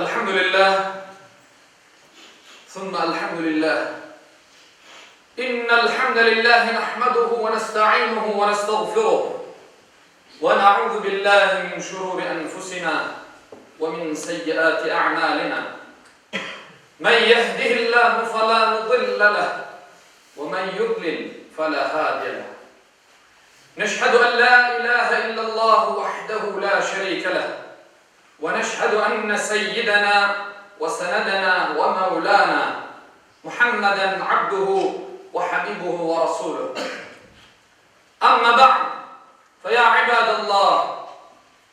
Elhamdülillah, sümme elhamdülillah. İnnel hamdelellahi nahmeduhu ve nestainuhu ve nestağfiruh. Ve na'uzu billahi min şururi enfusina ve min seyyiati a'malina. Men yehdihillahu felâ mudille leh ve men yudlil felâ hâdiye leh. Neşhedü en lâ ilâhe illallahu vahdehu lâ şerîke leh ve neşhedü enne seyyidena ve senedena ve mevlâna Muhammeden abduhu ve habibuhu ve rasuluh. Amma ba'd, fe ya ibadallah,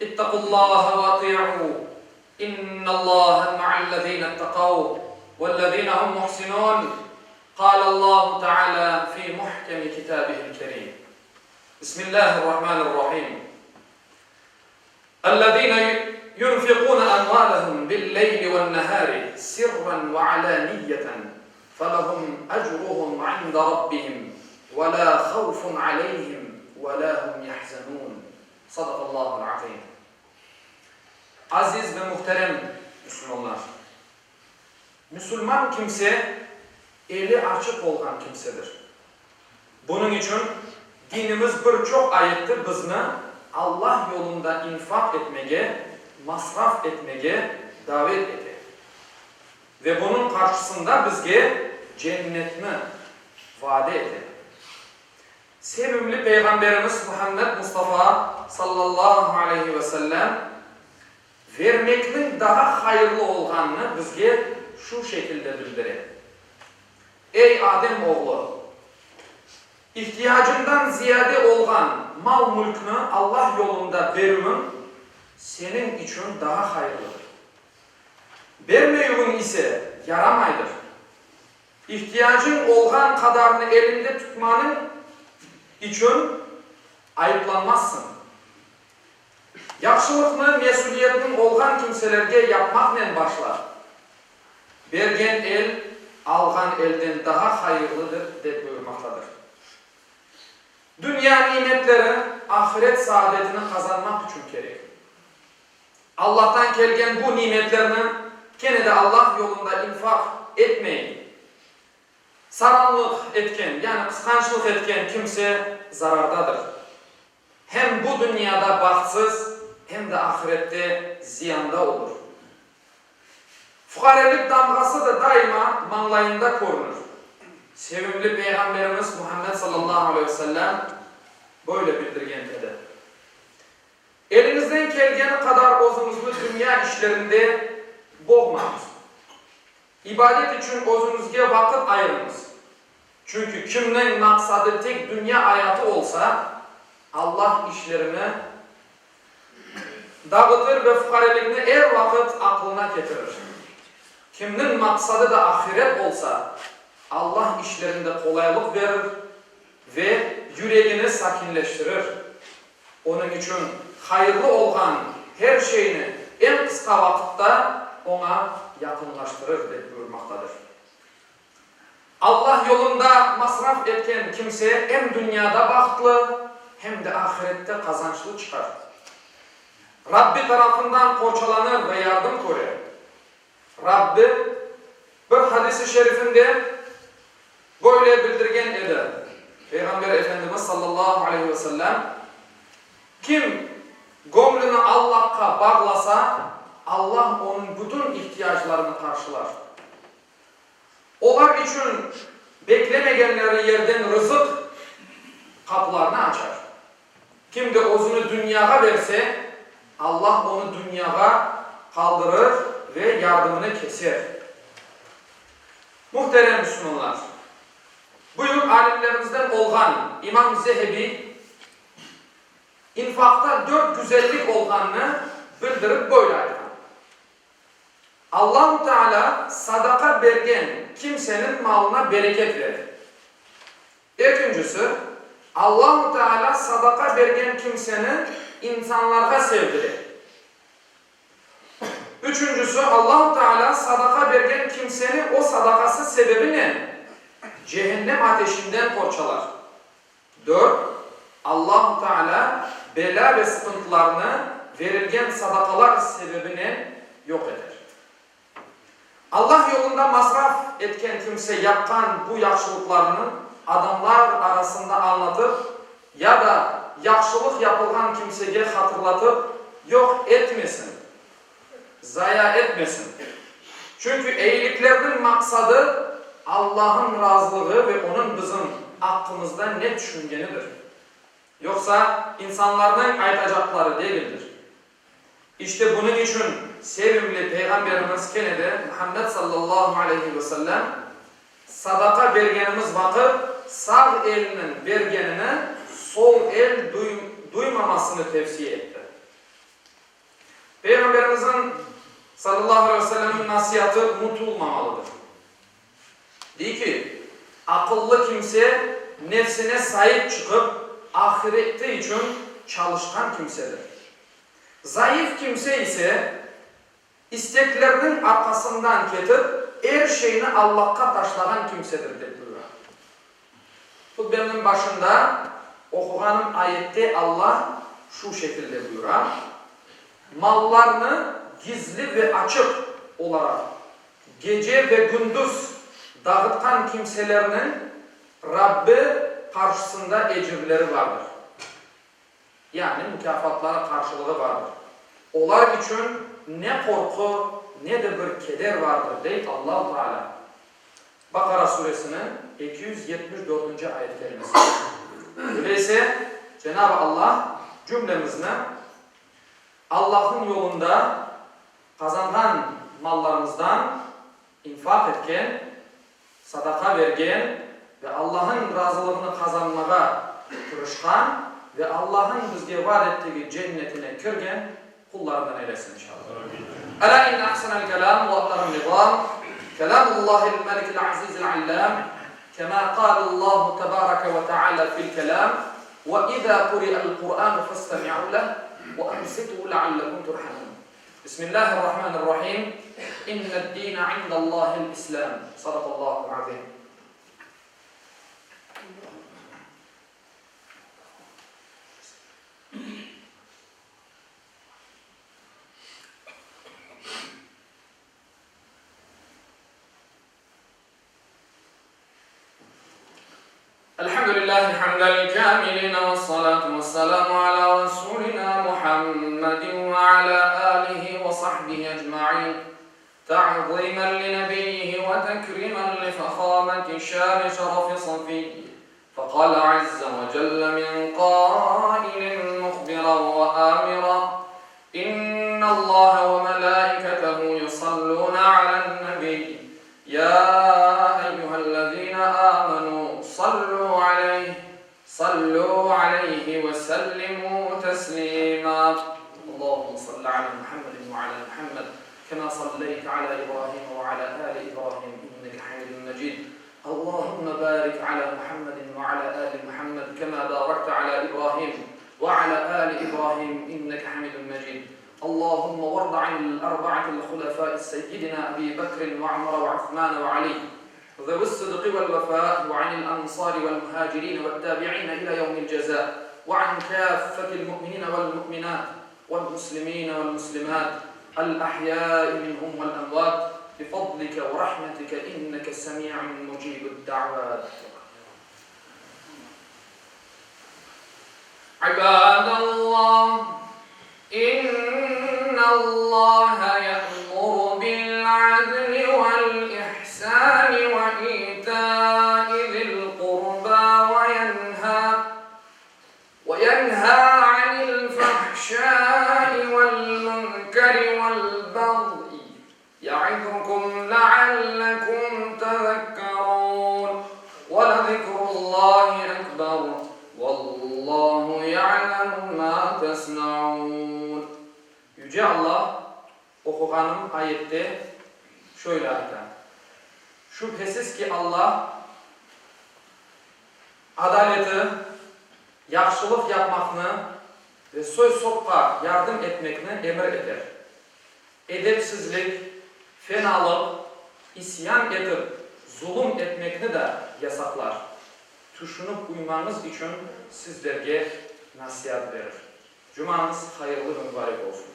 ittaqullaha ve ati'u, innallaha ma'allezine ittaqav vellezine hum muhsinun, Kâlallahu Teâlâ fî muhkemi kitâbihil kerîm. Bismillâhirrahmânirrahîm. Ellezîne yunfikûne emvâlehum billeyli vennehâri sirren ve alâniyeten felehum ecruhum inde rabbihim ve lâ havfun aleyhim ve lâ hum yahzenûn. Sadakallâhul azîm. Aziz ve muhterem Müslümanlar! Müsülman kimse, eli açıq olğan kimsedir. Bunıñ içün dinimiz bir çoq ayette bizni Allah yolunda infaq etmege, masraf etmege davet ete. Ve bunıñ qarşısında bizge cennetni vade ete. Sevimli Peyğamberimiz Muhammed Mustafa sallallahu aleyhi ve sellem Vermekniñ daha hayırlı olğanını bizge şu şekilde bildire, Ey Adem oğlu! İhtiyacıñdan ziyade olğan mal-mülkni Allah yolunda berüviñ seniñ içün daha hayırlıdır. Bermeyüviñ ise yaramaydır. İhtiyacıñ olğan qadarını eliñde tutmanıñ içün ayıplanmazsıñ. Yahşılıqnı mesüliyetniñ olğan kimselerge yapmaqnen başla. Bergen el, alğan elden daha hayırlıdır, dep buyurmaqtadır. Dünya nimetleri ahiret saadetini qazanmaq içün kerek. Allahtan kelgen bu nimetlerni kene de Allah yolunda infaq etmey, saranlıq etken, yani qısqançlıq etken kimse zarardadır. Hem bu dünyada bahtsız, hem de ahirette ziyanda olur. Fuqarelik damğası da daima mañlayında körünir. Sevimli Peyğamberimiz Muhammed sallallahu aleyhi ve sellem böyle bildirgen edi, Eliñizden kelgeni qadar özüñizni dünya işlerinde boğmañız. İbadet içün özüñizge vaqıt ayırıñız. Çünki kimniñ maqsadı tek dünya ayatı olsa, Allah işlerini dağıtır ve fuqarelikni er vaqıt aqlına ketirir. Kimniñ maqsadı da ahiret olsa, Allah işlerinde qolaylıq verir ve yüregini sakinleştirir. Onıñ içün hayırlı olğan her şeyni eñ qısqa vaqıtta oña yaqınlaştırır, dep buyurmaqtadır. Allah yolunda masraf etken kimse em dünyada bahtlı, hem de ahirette qazançlı çıqar. Rabbi tarafından qorçalanır ve yardım körer. Rabbi bir hadis-i şerifinde böyle bildirgen edi, Peyğamber Efendimiz sallallahu aleyhi ve sellem, Kim göñlüni Allahqa bağlasa, Allah onıñ bütün ihtiyaclarını qarşılar. Olar içün beklemegenleri yerden rızıq qapılarını açar. Kim de özüni dünyağa berse, Allah onı dünyağa qaldırır ve yardımını keser. Muhterem müslümanlar! Büyük alimlerimizden olğan İmam Zehebi infaqta dört güzellik olğanını bildirip böyle aytqan. Allahu Teala sadaqa bergen kimseniñ malına bereket berer. Ekincisi, Allahu Teala sadaqa bergen kimseni insanlarğa sevdire. Üçüncisi, Allahu Teala sadaqa bergen kimseni o sadaqası sebebinen cehennem ateşinden qorçalar. Dört, Allahu Teala belâ ve sıqıntılarnı verilgen sadaqalar sebebinen yoq eter. Allah yolunda masraf etken kimse yapqan bu yahşılıqlarını adamlar arasında añlatıp ya da yahşılıq yapılğan kimsege hatırlatıp yoq etmesin, zaya etmesin. Çünki eyiliklerniñ maqsadı Allah'ın razılığı ve Onıñ bizim aqqımızda ne tüşüngenidir. Yoqsa insanlarnıñ aytacaqları degildir. İşte bunıñ içün sevimli Peyğamberimiz kene de Muhammed sallallahu aleyhi ve sellem, Sadaqa bergenimiz vaqıt sağ elniñ bergenini sol el duymamasını tevsiye etti. Peyğamberimizniñ sallallahu aleyhi ve sellemniñ nasiatı unutulmamalıdır. Dey ki, aqıllı kimse nefsine saip çıqıp, ahireti içün çalışqan kimsedir. Zayıf kimse ise, isteklerniñ arqasından ketip, er şeyni Allahqa taşlağan kimsedir, dep buyura. Hutbemniñ başında oquğanım ayette Allah şu şekilde buyura, Mallarnı gizli ve açıq olaraq Gece ve gündüz dağıtqan kimselerniñ Rabbi qarşısında ecirleri vardır. Yani mukâfatları, qarşılığı vardır. Olar içün ne qorqu, ne de bir keder vardır, dey Allahu Teala. Baqara suresiniñ 274-nci ayet kerimesi. Öyleyse, Cenab-ı Allah cümlemizni Allahnıñ yolunda Qazanğan mallarımızdan infaq etken, sadaqa bergen ve Allah'ın razılığını qazanmağa tırışqan ve Allah'ın bizge vaad ettigi cennetine kirgen qullarından eylesin inşallah. Elâ inne ahsenel kelâm ve ableğen nizâm kelâmullâhil melikil azîzil allâm kemâ kâlellâhu tebâreke ve teâlâ fil kelâm ve izâ kuri'el Kur'ânu festemi'û leh ve ansitû leallekum turhamûn. Bismillahirrahmanirrahim. İnned-dîne indallâhil-İslâm. Sadakallâhul-azîm. Elhamdülillahi hamdel kâmiline vessalâtu vesselâmu alâ Resûlinâ Muhammedin ve alâ âlihi ve sahbihi ecmaîn. Ta'zîmen li nebiyyihi ve tekrîmen li fehâmeti şâni şerefi safiyyi. Feqâle azze ve celle min qâilin muhbiran ve âmiran, İnnallâhe ve melâiketehu yusallûne alen-nebiy, Ya eyyühellezîne âmenû sallû aleyh, sallû aleyhi ve sellimû teslîmâ. Allahümme salli alâ Muhammedin ve alâ Muhammed, kemâ salleyte alâ İbrahîme ve alâ âli İbrahîm, inneke hamîdun mecîd. Allahümme bârik alâ Muhammedin ve alâ âli Muhammed, kemâ bârekte alâ İbrahîm ve alâ âli İbrahîm, inneke hamîdun mecîd. Allahümme varda anil erba'atil hulefâi seyyidina Ebi Bekrin ve Ömer ve Uthmân ve Aliy zevi's-sıdqi vel-vefâ ve anil ensâri vel-muhâcirîne ve't-tâbi'îne ilâ yevmil cezâ ve an kâffetil mu'minîne vel-mu'minât vel-muslimîne vel-muslimât el-ahyâi minhum vel-emvât bifadlike ve rahmetike inneke semî'un mucîbud-da'vât. İbâdallah, İnnallâhe ye'muru bil-'adli vel-ihsâni ve îtâi zil-qurbâ ve yenhâ ve yenhâ 'anil-fahşâi vel-munkeri vel-bagyi Ya'izukum leallekum tezekkerun ve lezikrullahi ekber vallahu ya'lemu ma tesnaun. Yüce Allah oquğanım ayette şöyle ayta, Şübhesiz ki, Allah adaleti, yahşılıq yapmaqnı ve soy-sopqa yardım etmekni emir eter. Edepsizlik, fenalıq, isyan etip, zulum etmekni da yasaqlar. Tüşünip uymañız içün sizlerge nasiat berir. Cumañız hayırlı ve mübarek olsun.